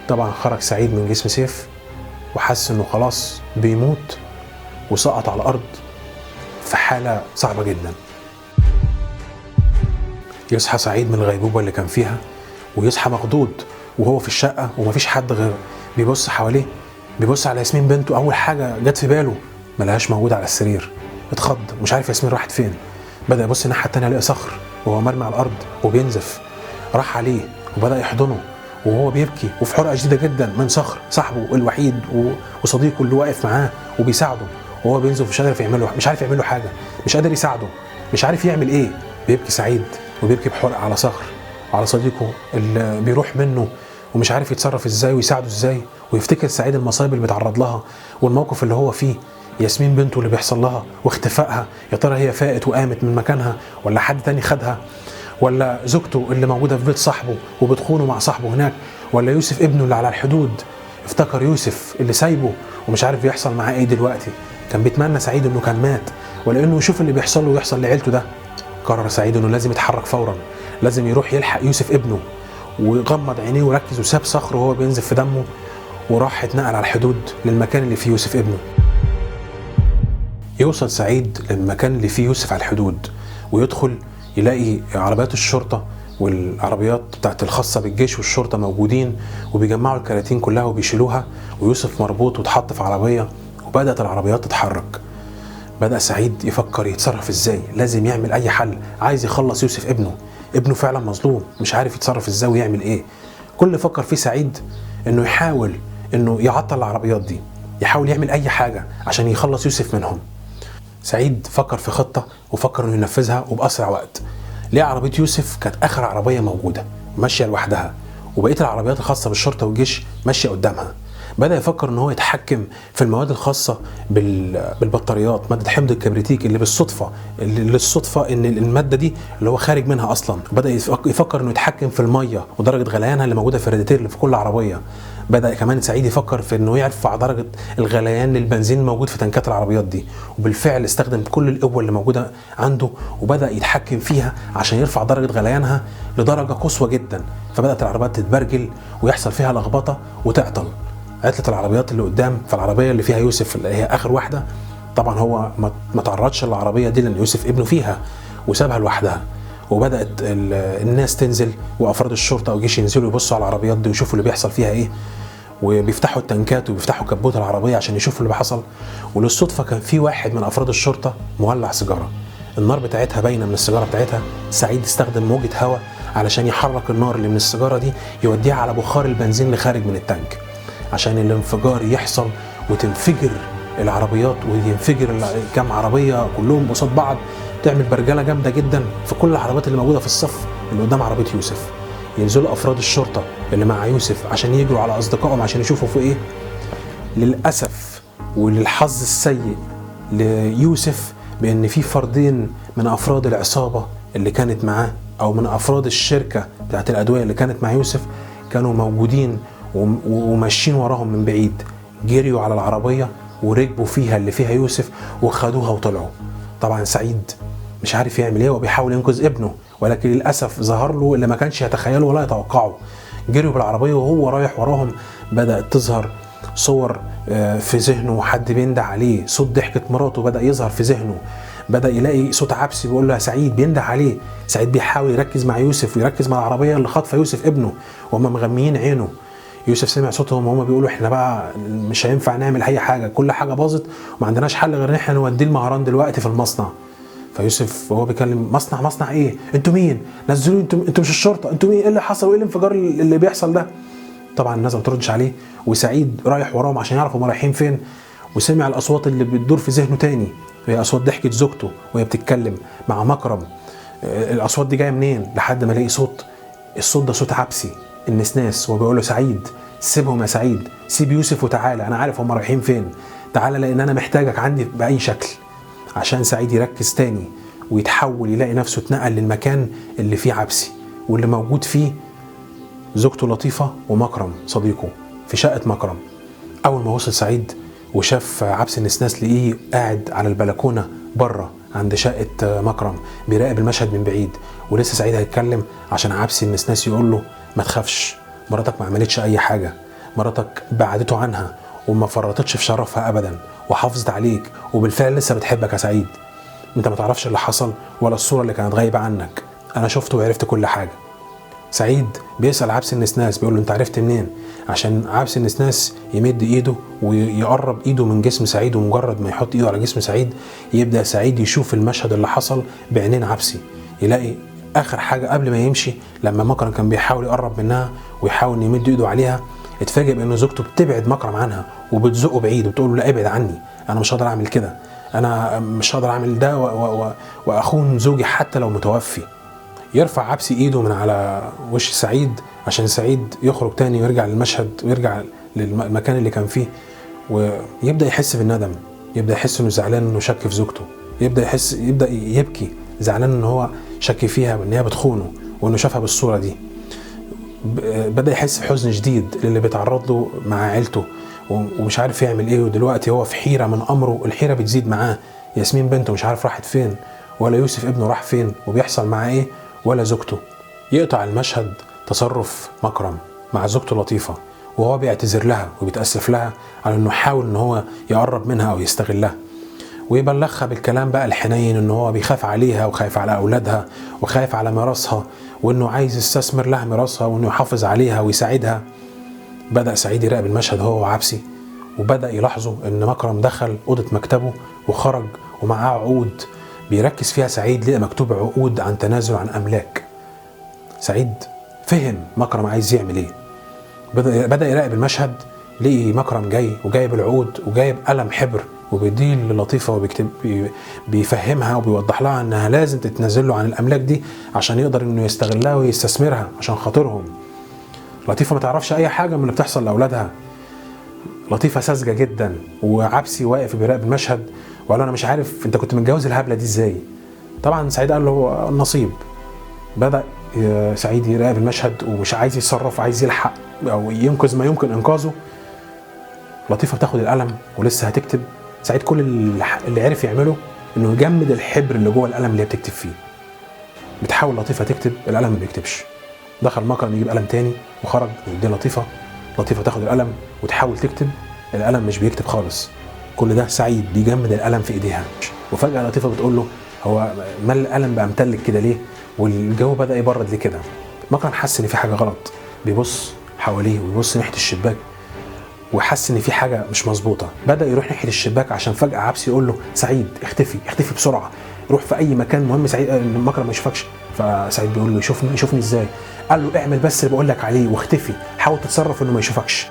طبعا خرج سعيد من جسم سيف وحس انه خلاص بيموت، وسقط على الارض في حالة صعبة جدا. يصحى سعيد من الغيبوبة اللي كان فيها، ويصحى مخضوض وهو في الشقة ومفيش حد غيره. بيبص حواليه، بيبص على ياسمين بنته، أول حاجة جت في باله ما لهاش موجودة على السرير. اتخض، مش عارف ياسمين راحت فين. بدأ يبص الناحية التانية، لقى صخر وهو مرمي على الأرض وبينزف. راح عليه وبدأ يحضنه وهو بيبكي وفي حرقة شديدة جدا من صخر صاحبه الوحيد وصديقه اللي واقف معاه وبيساعده، وهو بينزف مش قادر يعمل له، مش عارف يعمل له حاجة، مش قادر يساعده، مش عارف يعمل إيه. بيبكي سعيد وبيبكي بحرقة على صخر وعلى صديقه اللي بيروح منه ومش عارف يتصرف ازاي ويساعده ازاي. ويفتكر سعيد المصايب اللي بيتعرض لها والموقف اللي هو فيه، ياسمين بنته اللي بيحصل لها واختفائها، يا ترى هي فاقت وقامت من مكانها ولا حد تاني خدها، ولا زوجته اللي موجودة في بيت صاحبه وبتخونه مع صاحبه هناك، ولا يوسف ابنه اللي على الحدود. افتكر يوسف اللي سايبه ومش عارف بيحصل معاه ايه دلوقتي. كان بيتمنى سعيد انه كان مات ولا انه يشوف اللي بيحصل له ويحصل لعيلته ده. قرر سعيد انه لازم يتحرك فورا، لازم يروح يلحق يوسف ابنه. وغمض عينيه وركز وساب صخر وهو بينزف في دمه، وراح اتنقل على الحدود للمكان اللي فيه يوسف ابنه. يوصل سعيد للمكان اللي فيه يوسف على الحدود، ويدخل يلاقي عربيات الشرطة والعربيات بتاعت الخاصة بالجيش والشرطة موجودين، وبيجمعوا الكراتين كلها وبيشيلوها، ويوسف مربوط واتحط في عربية، وبدأت العربيات تتحرك. بدأ سعيد يفكر يتصرف ازاي، لازم يعمل اي حل، عايز يخلص يوسف ابنه، ابنه فعلا مظلوم، مش عارف يتصرف ازاي ويعمل ايه. كل اللي فكر فيه سعيد انه يحاول انه يعطل العربيات دي، يحاول يعمل اي حاجة عشان يخلص يوسف منهم. سعيد فكر في خطة وفكر انه ينفذها وبأسرع وقت. ليه عربية يوسف كانت اخر عربية موجودة ماشية لوحدها، وبقية العربيات الخاصة بالشرطة والجيش ماشية قدامها. بدأ يفكر ان هو يتحكم في المواد الخاصة بالبطاريات، مادة حمض الكبريتيك اللي بالصدفة، اللي للصدفة ان المادة دي اللي هو خارج منها اصلا. بدأ يفكر انه يتحكم في المية ودرجة غليانها اللي موجودة في الراديتير اللي في كل عربية. بدأ كمان سعيد يفكر في انه يرفع درجة الغليان للبنزين الموجود في تنكات العربيات دي، وبالفعل استخدم كل القوة اللي موجودة عنده وبدأ يتحكم فيها عشان يرفع درجة غليانها لدرجة قصوى جدا. فبدأت العربيات تتبرجل ويحصل فيها لخبطة وتعطل. عطلت العربيات اللي قدام، فالعربية اللي فيها يوسف اللي هي آخر واحدة، طبعا هو ما تعرضش للعربية دي لأن يوسف ابنه فيها وسابها لوحدها. وبدأت الناس تنزل وأفراد الشرطة أو الجيش ينزلوا يبصوا على العربيات دي ويشوفوا اللي بيحصل فيها إيه، وبيفتحوا التنكات وبيفتحوا كبوت العربية عشان يشوفوا اللي بيحصل. وللصدفة كان في واحد من أفراد الشرطة مولع سيجارة، النار بتاعتها باينة من السيجارة بتاعتها. سعيد استخدم موجة هواء علشان يحرك النار اللي من السيجارة دي يوديها على بخار البنزين اللي خارج من التانك، عشان الانفجار يحصل وتنفجر العربيات وينفجر كام عربية كلهم قصاد بعض، تعمل برجلة جامدة جدا في كل العربيات اللي موجودة في الصف اللي قدام عربية يوسف. ينزلوا أفراد الشرطة اللي مع يوسف عشان يجروا على أصدقائهم عشان يشوفوا في إيه. للأسف وللحظ السيء ليوسف بأن في فردين من أفراد العصابة اللي كانت معاه أو من أفراد الشركة بتاعت الأدوية اللي كانت مع يوسف كانوا موجودين وماشيين وراهم من بعيد، جريوا على العربية وركبوا فيها اللي فيها يوسف وخدوها وطلعوا. طبعا سعيد مش عارف يعمل ايه وبيحاول ينقذ ابنه، ولكن للأسف ظهر له اللي ما كانش يتخيله ولا يتوقعه. جريوا بالعربية وهو رايح وراهم، بدأت تظهر صور في ذهنه، حد بينده عليه، صوت ضحكة مراته بدأ يظهر في ذهنه، بدأ يلاقي صوت عبسي بيقول له يا سعيد، بينده عليه. سعيد بيحاول يركز مع يوسف ويركز مع العربية اللي خاطفة يوسف ابنه وهم مغميين عينه. يوسف سمع صوتهم وهم بيقولوا احنا بقى مش هينفع نعمل اي حاجة، كل حاجة باظت وما عندناش حل غير ان احنا نوديه المهران دلوقتي في المصنع. فيوسف وهو بيكلم مصنع، مصنع ايه؟ انتوا مين؟ نزلوا، انتوا مش الشرطة، انتوا مين؟ ايه اللي حصل وايه الانفجار اللي بيحصل ده؟ طبعا الناس ما بتردش عليه، وسعيد رايح وراهم عشان يعرفوا هم رايحين فين. وسمع الاصوات اللي بتدور في ذهنه تاني، وهي اصوات ضحكه زوجته وهي بتتكلم مع مكرم. الاصوات دي جاية منين؟ لحد ما الاقي صوت، الصوت ده صوت عبسي النسناس، وبيقول له سعيد سيبهم يا سعيد، سيب يوسف وتعالى، انا عارف هم رايحين فين، تعالى لان انا محتاجك عندي باي شكل. عشان سعيد يركز تاني ويتحول يلاقي نفسه اتنقل للمكان اللي فيه عبسي واللي موجود فيه زوجته لطيفة ومكرم صديقه في شقة مكرم. أول ما وصل سعيد وشاف عبسي النسناس لقيه قاعد على البلكونة بره عند شقة مكرم بيراقب المشهد من بعيد، ولسه سعيد هيتكلم عشان عبسي النسناس يقول له ما تخافش، مراتك ما عملتش أي حاجة. مراتك بعدته عنها وما فرطتش في شرفها ابدا وحافظت عليك، وبالفعل لسه بتحبك يا سعيد. انت ما تعرفش اللي حصل ولا الصورة اللي كانت غايبة عنك، انا شفته وعرفت كل حاجة. سعيد بيسال عبسي النسناس بيقول له انت عرفت منين؟ عشان عبسي النسناس يمد ايده ويقرب ايده من جسم سعيد، ومجرد ما يحط ايده على جسم سعيد يبدا سعيد يشوف المشهد اللي حصل بعينين عبسي. يلاقي اخر حاجة قبل ما يمشي لما مكرم كان بيحاول يقرب منها ويحاول يمد ايده عليها، اتفاجئ بان زوجته بتبعد مكرم عنها وبتزقه بعيد وبتقول له لا ابعد عني، انا مش هقدر اعمل كده، انا مش هقدر اعمل ده واخون زوجي حتى لو متوفي. يرفع عبسي ايده من على وش سعيد عشان سعيد يخرج تاني ويرجع للمشهد ويرجع للمكان اللي كان فيه، ويبدا يحس بالندم، يبدا يحس انه زعلان انه شك في زوجته، يبدا يبكي زعلان ان هو شك فيها وان هي بتخونه وانه شافها بالصورة دي. بدا يحس بحزن شديد للي بيتعرض له مع عيلته ومش عارف يعمل ايه، ودلوقتي هو في حيره من امره، الحيرة بتزيد معاه. ياسمين بنته مش عارف راحت فين، ولا يوسف ابنه راح فين وبيحصل معاه ايه، ولا زوجته. يقطع المشهد تصرف مكرم مع زوجته لطيفة وهو بيعتذر لها وبيتأسف لها على انه حاول ان هو يقرب منها او يستغلها، ويبلغها بالكلام بقى الحنين ان هو بيخاف عليها وخايف على اولادها وخايف على ميراثها، وانه عايز يستثمر لها ميراثها وانه يحافظ عليها ويساعدها. بدأ سعيد يراقب المشهد هو وعبسي، وبدأ يلاحظوا ان مكرم دخل اوضة مكتبه وخرج ومعاه عقود بيركز فيها سعيد، لقى مكتوب عقود عن تنازل عن املاك. سعيد فهم مكرم عايز يعمل ايه، بدأ يراقب المشهد، لقي مكرم جاي وجايب العقود وجايب قلم حبر وبيديه للطيفه وبيكتب، بيفهمها وبيوضح لها انها لازم تتنازل له عن الاملاك دي عشان يقدر انه يستغلها ويستثمرها عشان خاطرهم. لطيفة ما تعرفش اي حاجة من اللي بتحصل لاولادها، لطيفة ساذجة جدا، وعبسي واقف بيراقب المشهد وقال له انا مش عارف انت كنت متجوز الهبلة دي ازاي. طبعا سعيد قال له النصيب. بدا سعيد يراقب المشهد ومش عايز يتصرف، عايز يلحق او ينقذ ما يمكن انقاذه. لطيفة بتاخد القلم ولسه هتكتب، سعيد كل اللي عرف يعمله انه يجمد الحبر اللي جوه القلم اللي هي بتكتب فيه. بتحاول لطيفة تكتب، القلم ما بيكتبش. دخل مكرم يجيب قلم تاني وخرج ويديه لطيفة، لطيفة تاخد القلم وتحاول تكتب، القلم مش بيكتب خالص. كل ده سعيد بيجمد القلم في ايديها. وفجأة لطيفة بتقول له هو مال القلم بقى متلج كده ليه؟ والجو بدأ يبرد ليه كده؟ مكرم حس ان في حاجة غلط، بيبص حواليه ويبص ناحية الشباك وحس ان في حاجة مش مظبوطة. بدأ يروح ناحية الشباك عشان فجأة عبسي يقول له سعيد اختفي، اختفي بسرعة، روح في اي مكان، مهم سعيد مكرم ما يشوفكش. فسعيد بيقول له يشوفني، يشوفني ازاي؟ قال له اعمل بس اللي بقول لك عليه واختفي، حاول تتصرف انه ما يشوفكش.